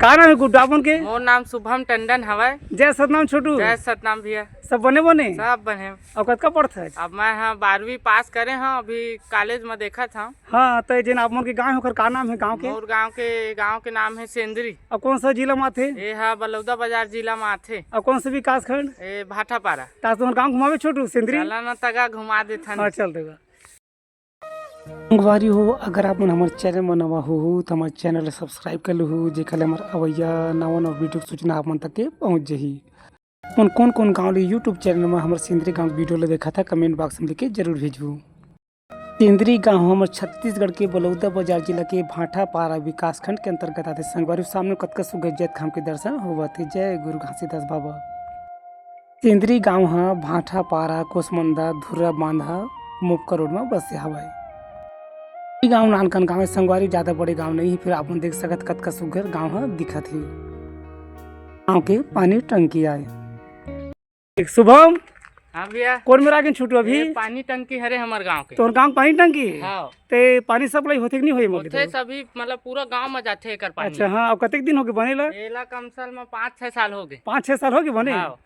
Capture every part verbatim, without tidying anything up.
का नाम हे गुड्डू आप मन के? मोर नाम शुभम टंडन हवय। जय सतनाम छोटू। जय सतनाम भैया। सब बने बने? सब बने। अउ कतका पढ़थस? अब मैं ह बारहवीं पास करे हंव, अभी कॉलेज म देखत हंव। हाँ, त जेन आप मन के गांव हे ओकर का नाम हे गांव के? मोर गांव के, गांव के नाम हे सेंदरी। अउ कौन सा जिला म आथे? ए ह बलौदा बाजार जिला म आथे। अउ कौन सा विकास खंड? ए भाटापारा। त आज तुमन गांव घुमाबे छोटू सेंदरी? चला न तगा घुमा देथन। हाँ, चल देगा। संगवारी हो, अगर आप मन हमर चैनल म नवा हो, हो, त हमर चैनल ल सब्सक्राइब कर लूहू, जेकर ले हमर अवइया नवा नवा वीडियो के सूचना आप मन तक के पहुंच जही। अपन कौन कौन गांव ले YouTube चैनल म हमर सेंदरी गांव के वीडियो ल देखत हा, कमेंट बॉक्स म लिख के जरूर भेजहू। सेंदरी गांव हमर छत्तीसगढ़ के बलौदा बाजार जिला के भाटापारा विकासखंड के अंतर्गत आथे। संगवारी हो, सामने कतका सुग्घर जैतखाम के दर्शन होवत हे। जय गुरु घासीदास बाबा। सेंदरी गांव ह भाटापारा, कोसमंदा, धुर्रा बांधा, मुपका रोड म बसे हवय। ये गांव नानकन गांव हे संगवारी, ज्यादा बड़े गांव नहीं हे, फिर आप मन देख सकत कतका सुग्घर गांव ह दिखत हे। गांव के पानी टंकी आय। शुभम, हाँ भैया। कोन मेर आ गेन छोटू अभी? ये पानी टंकी हरे हमर गांव के। तोर गांव पानी टंकी हे? हाँ। ते पानी सप्लाई होथे कि नहीं होय? होथे, सभी, मतलब, पूरा गांव म जाथे एकर पानी। अच्छा, हाँ, अब कतेक दिन हो गए बने ला? एला कम से कम पाँच छह साल हो गए। पाँच छह साल हो गए बने? हाँ।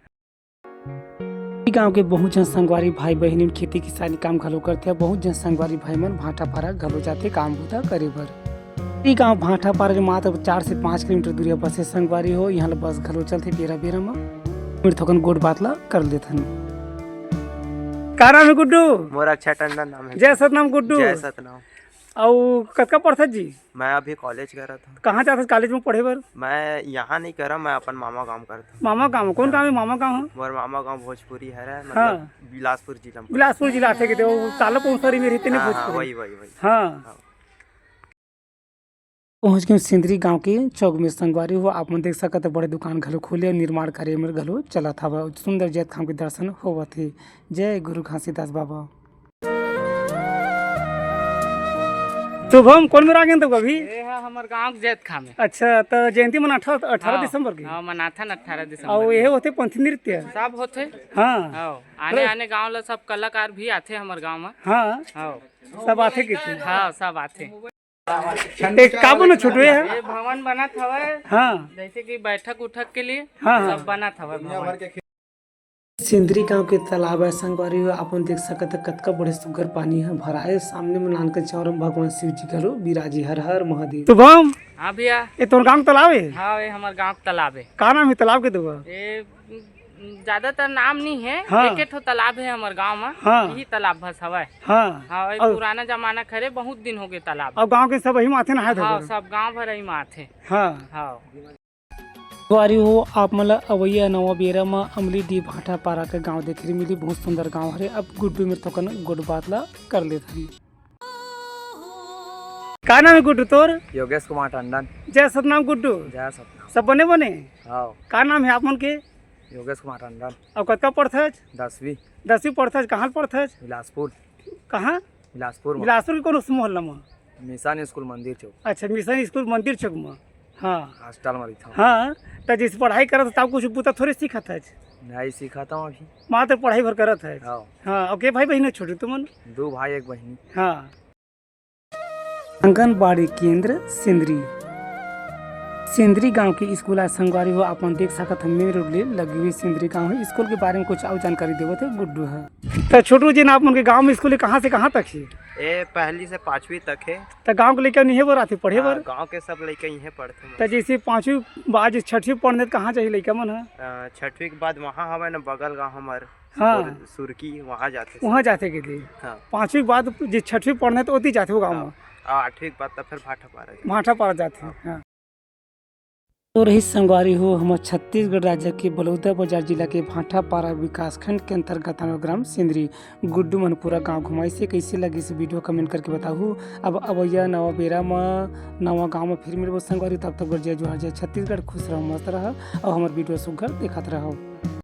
ई गांव के बहुत झन संगवारी भाई बहिनी मन खेती किसानी काम घलो करथे। बहुत झन संगवारी भाई मन भाटापारा घलो जाथे काम बूता करे बर। ई गांव भाटापारा ले मात्र चार से पाँच किलोमीटर दूरिया बसे संगवारी हो। इहां ले बस घलो चलथे बेरा बेरा म। मिर थोकन गोठ बात ला कर लेथन। का नाम हे गुड्डू? मोर अक्षय टंडन नाम हे। जय सतनाम गुड्डू। जय सतनाम। अउ कतका पढ़थस जी? मैं अभी कॉलेज करत हंव। कहाँ जाथस कॉलेज में पढ़े बर? मैं यहाँ नहीं करंव, मैं अपन मामा गांव करत हंव। मामा गांव? कौन गांव हे मामा गांव ह? मोर मामा गांव भोजपुरी हरे, मतलब हाँ। बिलासपुर जिला में। बिलासपुर जिला आथे के, वो ताला पहुंचरी में रहते ने हाँ, हाँ, भोजपुरी। वही, वही, वही। हाँ। हाँ। पहुंच गेंव सेंदरी गांव के चौक में संगवारी हो, आप मन देख सकत हे बड़े दुकान घलो खोले अउ निर्माण कार्य में घलो चलत हवय। सुंदर जैतखाम के दर्शन होवत हे। जय गुरु घासीदास बाबा। शुभम, कोन मेर आ गेन तो अभी? ये ह हमर गांव के जैतखाम हे। अच्छा, त जयंती मनाथव अठारह हाँ, दिसंबर के? हाँ, मनाथन अठारह दिसंबर अउ के। ये होथे पंथी नृत्य? सब होथे। हाँ। हाँ, आने, अरे। आने गांव ला सब कलाकार भी आथे हमर गांव में। हाँ। हाँ। सब आथे किथे? हाँ, सब आथे। ए, का बनो छोटू, ये ह? ये भवन बनत हवय। हाँ। जैसे कि बैठक उठक के लिए हाँ, हाँ। सब बनत हवय भवन। सेंदरी गांव के तालाब हे संगवारी हो, आप मन देख सकत हे कतका बड़े सुग्घर पानी ह भराए। सामने में नानकन चौरा म भगवान शिव जी घलो बिराजी। हर हर महादेव। शुभम, हाँ भैया। ये तोर गांव के तालाब हे? हाँ, ये हमर गांव के तालाब हे। का नाम हे तालाब के तो? ये ज्यादातर नाम नहीं है, हाँ। एके ठो तालाब है हमर गांव में, हाँ। यही तालाब बस हवय। हाँ। हाँ, ये अउ पुराना जमाना के हरे, बहुत दिन हो गए तालाब। अब गांव के सब यही माथे नहाए हाँ, धोए। सब गांव भर यही माथे। हाँ। हाँ। संगवारी हो, आप मन ल अवइया नवा बेरा म अमली डी भाटापारा के गांव देखे मिली, बहुत सुंदर गांव हरे। अब गुड्डू मेर थोकन गोठ बात ला कर लेत हन। का नाम हे गुड्डू तोर? योगेश कुमार टंडन। जय सतनाम गुड्डू। जय सतनाम। सब बने बने? हाँ। का नाम हे आप मन के? योगेश कुमार टंडन। अउ कतका पढ़थस? दसवीं। दसवीं पढ़थस, कहाँ पढ़थस? बिलासपुर। कहाँ? बिलासपुर में। बिलासपुर के कौन उस मोहल्ला में? मिशन स्कूल मंदिर चौक। अच्छा, मिशन स्कूल मंदिर चौक में। हाँ। हॉस्टल में रहिथंव। हाँ, त जैसे पढ़ाई करत हस, तब कुछ बुता थोड़े सीखत हस? नहीं सीखत हंव अभी। मात्र पढ़ाई भर करत हस? हाँ। हाँ, अउ के भाई बहिन हे छोटू तुमन? दो भाई, एक बहिनी। हाँ। आंगनबाड़ी केंद्र सेंदरी। सेंदरी गांव के स्कूल आज संगवारी हो, आप मन देख सकत हो, मेन रोड ले लगे हुए सेंदरी गांव हे। स्कूल के बारे में कुछ अउ जानकारी देवत हे गुड्डू ह। त छोटू जी, आप मन के गांव में स्कूल कहां से कहां तक हे? ए, पहली से पांचवी तक हे। त गांव के लइका इहें बर आथे पढ़े बर? हाँ, गांव के सब लइका इहें पढ़थे। त जैसे पांचवी बाद छठवीं पढ़ने त कहां जाही लइका मन ह? अ, छठवीं के बाद वहां हवय ना बगल गांव हमर, हाँ। सुर-, सुरकी, वहां जाथे। वहां जाथे के दे। हाँ। पांचवी के बाद जे छठवीं पढ़ने त ओती जाथे वो गांव हाँ। में। अउ आठवीं के बाद त फिर भाटापारा जाथे। भाटापारा जाथे, हाँ। हाँ। तो रही संगवारी हो, हमर छत्तीसगढ़ राज्य के बलौदाबाजार जिला के भाटापारा विकासखंड के अंतर्गत आवे ग्राम सेंदरी। गुड्डू मन पूरा गांव घुमाइस हे, कइसे लगिस वीडियो, कमेंट करके बताहू। अब अवइया नवा बेरा म नवा गांव म फिर मिलबो संगवारी, तब तक बर जय जोहार, जय छत्तीसगढ़, खुश रहो, मस्त रहो अउ हमर वीडियो सुग्घर देखत रहो।